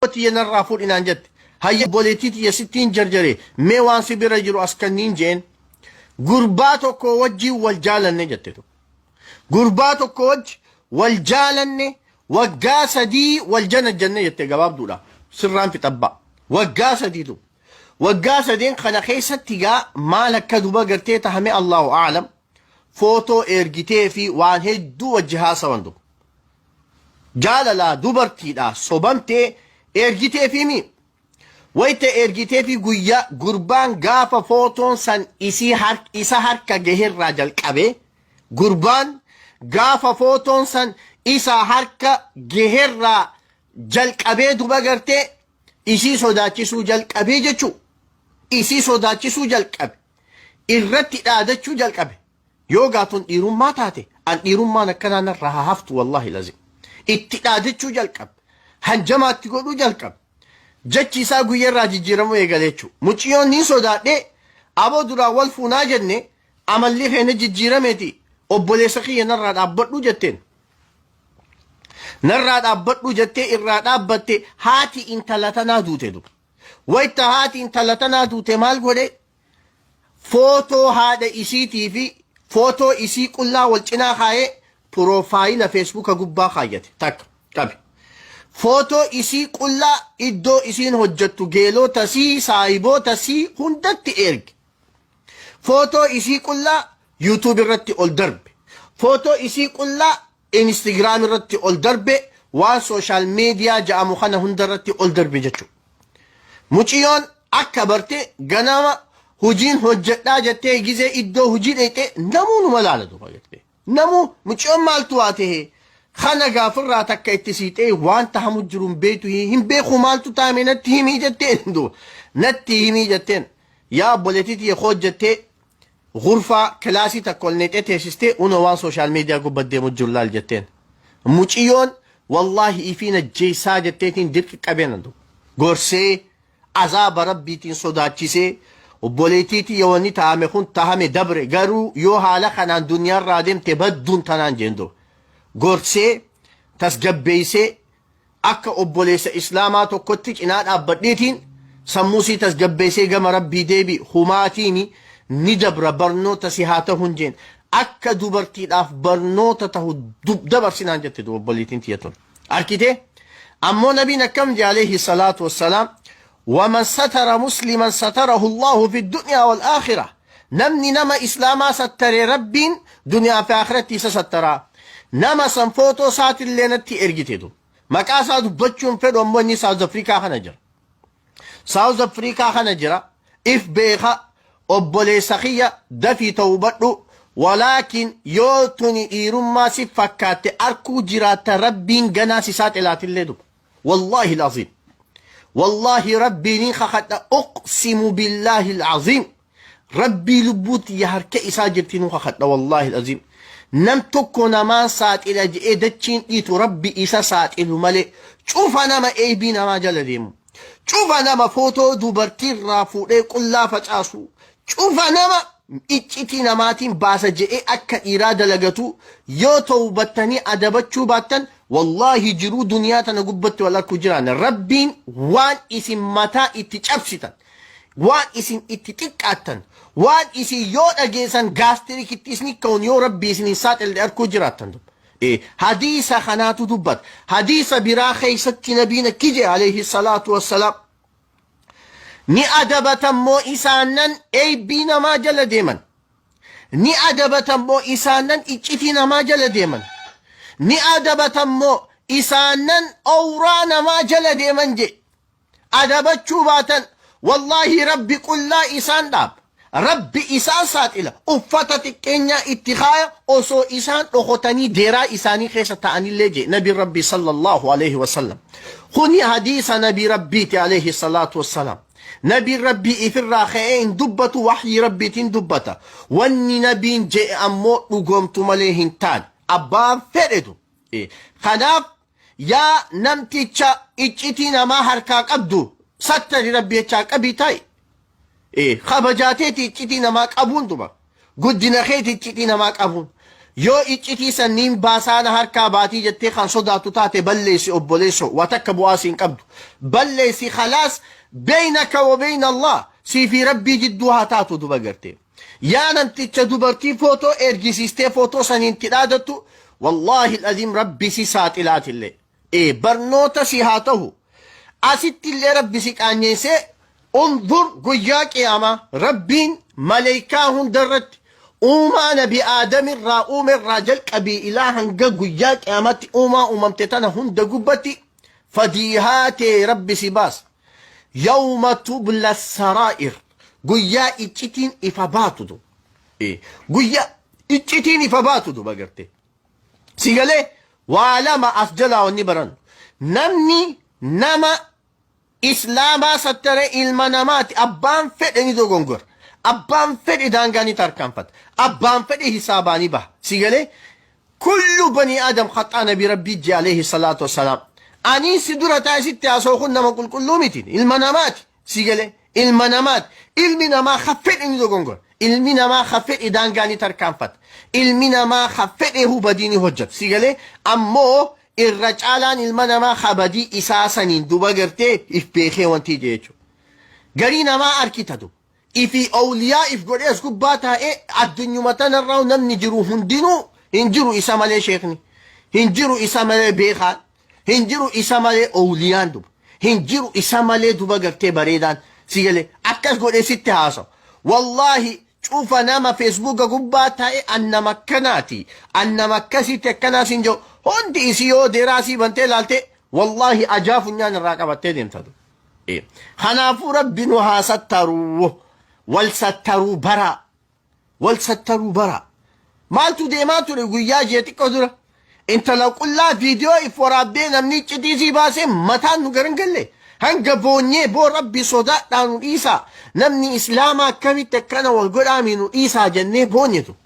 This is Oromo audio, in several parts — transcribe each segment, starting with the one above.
Tiyya narraa fuudhi naan jette. Hayya obboleettii tiyya sittiin jarjare, mee waan si bira jiru as kanniin jeen. Gurbaa tokko wajjiin wal jaalanne jette tokko. Gurbaa tokko wajji wal jaalanne, waggaa 3 wal janajjanne jette gabaabduudha. Sirraan fixabbaa. Waggaa sadiitu. Waggaa sadeen kana keessatti gaa maal akka duba gartee tahame Allahu a'lam. Footoo ergitee fi waan hedduu wajji haasawan duba. Jaalalaa dubartiidha sobamtee ergiteefimi. Wayta ergiteefi guyyaa gurbaan gaafa footoon san isii isa harka gaherraa jalqabe, gurbaan gaafa footoon san isa harka gaherraa jalqabee duba gartee isii sodaachisuu jalqabee jechuu, isii sodaachisuu jalqabe, irratti dhaadachuu jalqabe. Yoo gaatun dhiirummaa taate, an dhiirummaan akkanaa narraa haa haftu, wallaahi lazim. Itti dhaadachuu jalqabe. Hanjamaatti godhuu jalqabe. Jechi isaa guyyarraa jijjiiramuu eegale jechuudha. Mucayyoon niin sodaadhee, aboo duraan wal fuunaa jenne, amalli keenya jijjiirameeti, obboleessa kiyya narraa dhaabbadhu jetteen. Narraa dhaabbadhu jettee irraa dhaabbatte. Haati intala tanaa duute duba. Wayita haati intala tanaa duute maal godhe? Footoo haadha isiitii fi footoo isii qullaa wal cinaa kaayee profile Facebooka gubbaa kaayyate takka qabe. Footoo isii qullaa iddoo isiin hojjettu geelota sii saayiboota sii hundatti erge. Footoo isii qullaa YouTube irratti ol darbe. Footoo isii qullaa Instagram irratti ol darbe, waan social media ja'amu kana hunda irratti ol darbe jechuudha. Muciyyoon akka barte ganama hojiin hojjedhaa jettee gizee iddoo hojii dheeyxee namuu numa laala duuba jettee. Namuu muciyyoon maaltu waa ta'e kana gaafirraa takka itti siixee waan tahamu jiru hin beektu, hin beeku, maaltu taame natti himii jetteen duuba. Natti himii jetteen, yaa obboleettii tiyya koo jettee gurfaa kilaasii takka ol neexee teessistee, unoo waan social media gubbat deemu jiru laal jetteen. Muciyyoon wallaahi ifiin ajjeessaa jetteetiin dirqi qabeen duuba. Gorsee azaaba rabbiitiin sodaachisee, obboleettii tiyya wanni tahame kun tahame dabre, garuu yoo haala kanaan duniyaarraa deemte badduun tanaan jeen duuba. Gorsee tasgabbeessee akka obboleessa islaamaa tokkotti cinaa dhaabbadheetiin sammuu sii tasgabbeessee, gama rabbii deebi, humaatiini ni dabra, barnoota si haa tahuun jeen, akka dubartiidhaaf barnoota tahu dabarsinaan jette duuba obboleettiin tiyya tun. Arkitee? Ammoo nabiin akkam jee alayhi salaatu wassalaam? ومن ستر مسلما ستره الله في الدنيا والآخرة. Namni nama islaamaa sattare rabbiin duniyaa fi akhiratti isa sattaraa. Nama san footoo isaatillee natti ergite du. Maqaa isaa dubbachuun fedhu, ammoo inni South Africa kana jira. South Africa kana jira. If beeka, obboleessa kiyya dafii ta'ubadhu. Walaakin yoo tuni dhiirummaa si fakkaatte arkuu jiraatta, rabbiin ganaa si saaxilaatillee duba. Wallaahi al-aziim. Wallaahi rabbiin kakadha, uqsimu billaahi al-aziim. Rabbii lubbuu tiyya harka isaa jirti nu kakadha, wallaahi al-aziim. Nam tokko namaan saaxila je'ee dachiin dhiitu rabbi isa saaxilu malee, cufa nama eebii namaa jala deemu. Cufa nama footoo dubartiirraa fuudhee qullaa facaasu. Cufa nama iccitii namaatiin baasa je'ee akka dhiiraa dalagatu, yoo tawbattanii adabachuu baattan, wallaahi jiruu duniyaa tana gubbatti wal arkuu jiraan, rabbiin waan isin mataa itti cabsitan, waan isin itti xiqqaattan, waan isin yoo dhageessan gaastirikitti isin ka'uun yoo rabbii isin hin saaxille arkuu jiraattan. Hadiisa kanaatu dubbata. Hadiisa biraa keessatti nabiin akki jedhe alayhi salaatu wassalaam: ni adabatammoo isaanan eeybii namaa jala deeman, ni adabatammoo isaanan iccitii namaa jala deeman, ni adabatammoo isaanan owraa namaa jala deeman je. Adabachuu baatan, wallaahi rabbi qullaa isaan dhaaba, rabbi isaan saaxila, uffata xiqqeenyaa itti kaaya osoo isaan dhokotanii deeraa isaanii keessa ta'anillee je nabi rabbi sallallahu alaihi wasallam. Kuni hadiisa nabi rabbiiti alayhi salaatu wassalaam. Nabiin rabbii ifirraa ka'ee hin dubbatu, waxyii rabbiitiin dubbata. Wanni nabiin je'e ammoo dhugoomtu malee hin taane abbaan fedhetu. Kanaaf yaa namticha iccitii namaa harkaa qabdu, sattari rabbi jechaa qabii taa'i. Kabajaateeti iccitii namaa qabuun duba. Guddina keeti iccitii namaa qabuun. Yoo iccitii sanniin baasaana harkaa baatii jettee kan sodaattu taate, balleessi obboleessoo, waa takka bu'aa siin qabdu. Balleessi khalaas, beynaka wa beyna Allah, sii fi Rabbii jidduu haa taatu duba gartee. Yaa namticha dubartii footoo ergisiistee footoo saniin itti dhaadattu, wallaahi al-aziim Rabbi si saaxilaatillee. Ee, barnoota si haa tahu. Asitti illee Rabbi si qaanyeessee, unzur guyyaa qiyaamaa Rabbiin maleeykaa hunda irratti uumaa nabi Aadamirraa uumerraa jalqabii ilaa hanga guyyaa qiyaamaatti uumaa uumamte tana hunda gubbatti fadiihaa tee Rabbi si baasa. Yawma tubla saraa'ir, guyyaa iccitiin ifa baatu du. Guyyaa iccitiin ifa baatu duba gartee. Si galee waa lama as jalaa wanni barannu. Namni nama Islaamaa sattare ilma namaati. Abbaan fedhe ni dogongora. Abbaan fedhe daangaa ni tarkaanfata. Abbaan fedhe hisaabaa ni baha. Si galee kullu banii Aadam khaxaa, nabi Rabbii jee alayhi salaatu wassalaam. Anii si dura taa'e sitti haasa'u kun nama qulqulluu miti. Ilma namaati. Si galee ilma namaati. Ilmi namaa ka fedhe ni dogongora. Ilmi namaa ka fedhe daangaa ni tarkaanfata. Ilmi namaa ka fedhe hubadii ni hojjeta. Si galee ammoo irra caalaan ilma namaa ka badii isaa saniin duba gartee if beekee wanti ije jechuudha. Garii namaa arkita duba. Ifi awliyaa if godhee as gubbaa taa'ee addunyuma tanarraa namni jiru hundinuu hin jiru isa malee sheekni. Hin jiru isa malee beekaan. Hin jiru isa malee awliyaan duba. Hin jiru isa malee duba gartee bareedaan. Si galee akkas godhee sitti haasawu. Wallaahi cufa nama Feesbuuka gubbaa taa'e an nama akkanaati. An nama akkasitti akkanaa siin jedhu hundi isii yoo deeraasii bantee ilaalte, wallaahi ajaa funyaan irraa qabattee deemta. Kanaafuu Rabbi nu haa sattaruu. Wal sattaruu baraa. Wal sattaruu baraa. Maaltu deemaa ture guyyaa jee xiqqoo dura? Intala qullaa viidiyoo if waraabdee namni iccitii sii baasee mataan nu garan galle. Hanga boonyee boo Rabbi sodaadhaa nu dhiisaa. Namni Islaamaa akkamitti akkana wal godhaami, nu dhiisaa jennee boonyetu.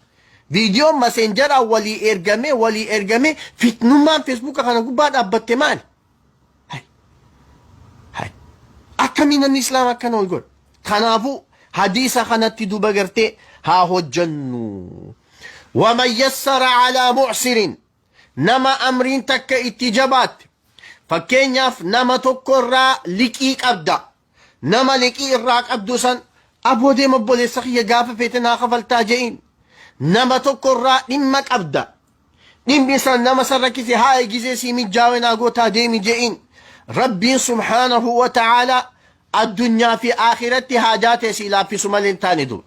Viidiyoon maseenjaraa walii ergamee walii ergamee fitnummaan Feesbuuka kana gubbaa dhaabbatte maali? Hay. Hay. Akkamii namni Islaama akkana wal godha? Kanaafuu hadiisa kanatti duba gartee haa hojjannu. Waman yassara alaa mu'sirin, nama amriin takka itti jabaatte, fakkeenyaaf nama tokko irraa liqii qabda, nama liqii irraa qabdu san, aboo deema obboleessa kiyya, gaafa feete naa kafaltaa je'iin. Nama tokko irraa dhimma qabda, dhimmi san nama san rakkise, haa eegisee sii mijjaawe naa gootaa deemi je'iin. Rabbiin subhaanahu wa ta'aalaa addunyaa fi aakiratti haajaa tee sii laaffisu malee hin taane duba.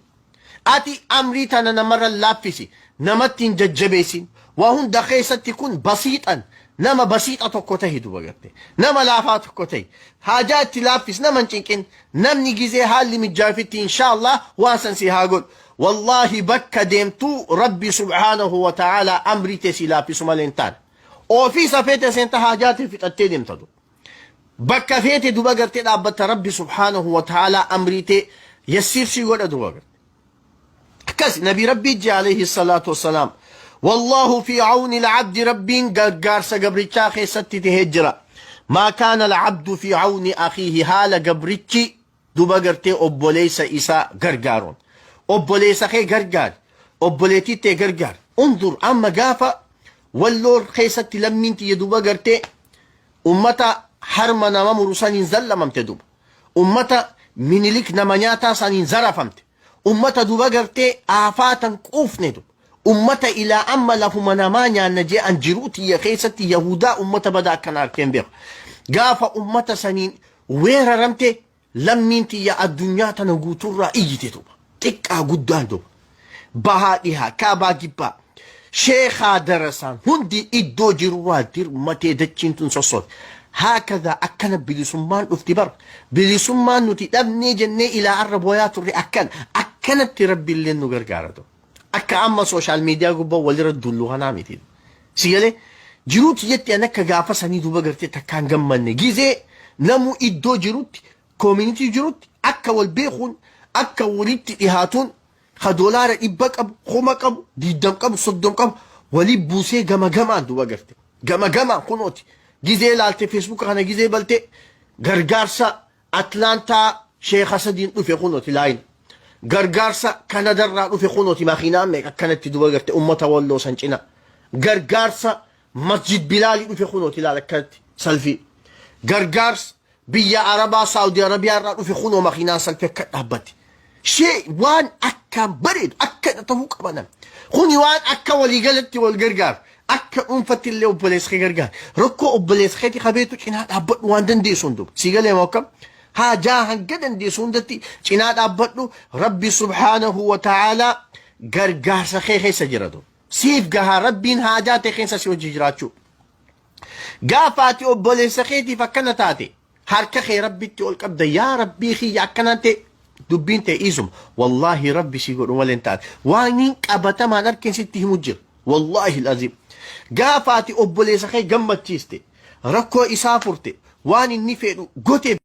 Ati amrii tana namarra laaffisi, namatti hin jajjabeessin. Waa hunda keessatti kun basiixan, nama basiixa tokko tahi duba garte. Nama laafaa tokko tahi. Haajaa itti laaffis, nama hin cinqin. Namni gizee haalli mijjaafitti inshaallah waan san si haa godhu. Wallaahi bakka deemtuu Rabbi subhaanahu wa ta'aalaa amrii tee si laaffisu malee hin taane. Ofii safeete seenta, haajaa tee fixattee deemta duba. Bakka feete duba gartee dhaabbatta, Rabbi subhaanahu wa ta'aalaa amrii tee yassiir sii godha duba garte. Akkas nabi Rabbii jee alayhi salaatu wassalaam. Wallaahu fi awni al-abdi, Rabbiin gargaarsa gabrichaa keessatti tahee jira. Maa kaana al-abdu fi awni akhiihi, haala gabrichi duba gartee obboleessa isaa gargaaruun. Obboleessa kee gargaari. Obboleettii tee gargaari. Undur amma gaafa Walloo keessatti lammiin tiyya duba gartee ummata harma nama muru saniin zallamamte duba. Ummata Minilik nama nyaataa saniin zarafamte. Ummata duba gartee aafaatan quufne duba. Ummata ilaa amma lafuma namaa nyaanna je'an, jiruu tiyya keessatti Yahudaa ummata badaa akkana arkeen beeku. Gaafa ummata saniin weeraramte lammiin tiyya addunyaa tana guuturraa iyyite duba. Xiqqaa guddaan duba. Bahaa dhihaa, kaabaa gibbaa. Sheekaa darasaan hundi iddoo jirurraa dirmatee dachiin tun sossoote. Haakadaa akkana bilisummaan dhufti bar. Bilisummaan nuti dhabnee jennee ilaa arra booyaa turre akkana. Akkanatti Rabbiillee nu gargaara ture. Akka amma social media gubbaa walirra dullu kanaa miti. Si galee jiruu tiyyatti an akka gaafa sanii duuba gartee takkaan gammanne, gizee namu iddoo jirutti, community jirutti akka wal beekuun, akka walitti dhihaatuun, ka $100 qabu, 1000 qabu, 20 qabu, 30 qabu walii buusee gama gamaan duuba garte. Gama gamaan kunooti. Gizee ilaalte Facebook kana gizee baltee gargaarsa Atlaantaa sheeka sadiin dhufe kunooti laayin. Gargaarsa Kanadarraa dhufe kunooti makiinaan meeqa akkanatti duba garte ummata Walloo san cina. Gargaarsa Masjid Bilaalii dhufe kunooti ilaala akkanatti salfii. Gargaarsa biyya Arabaa Saawudii Arabiyaa irraa dhufe kunoo makiinaan salfii akka dhaabbatti. Shee waan akkaan bareedu akka ta'uu qaba namni. Kuni waan akka waliigalatti wal gargaaru. Akka dhuunfatti illee obboleessa kee gargaari. Rakkoo obboleessa keetii kabeetu cinaa dhaabbadhu waan dandeessu hunduma. Sii galee moo akkam? Haajaa hanga dandeessu hundatti cinaa dhaabbadhu. Rabbi subhaanahu wa ta'aalaa gargaarsa kee keessa jira duuba. Siif gahaa Rabbiin haajaa tee keessa si hojii jiraachuu. Gaafa ati obboleessa keetiif akkana taate harka kee Rabbitti ol qabda, yaa Rabbii kiyya akkanaan ta'e, dubbiin ta'e isuma wallaahi Rabbi si godhu malee hin taate. Waan hin qabatamaan harkeen sitti himu jira, wallaahi laziim. Gaafa ati obboleessa kee gammachiiste, rakkoo isaa furte, waan inni fedhu gote.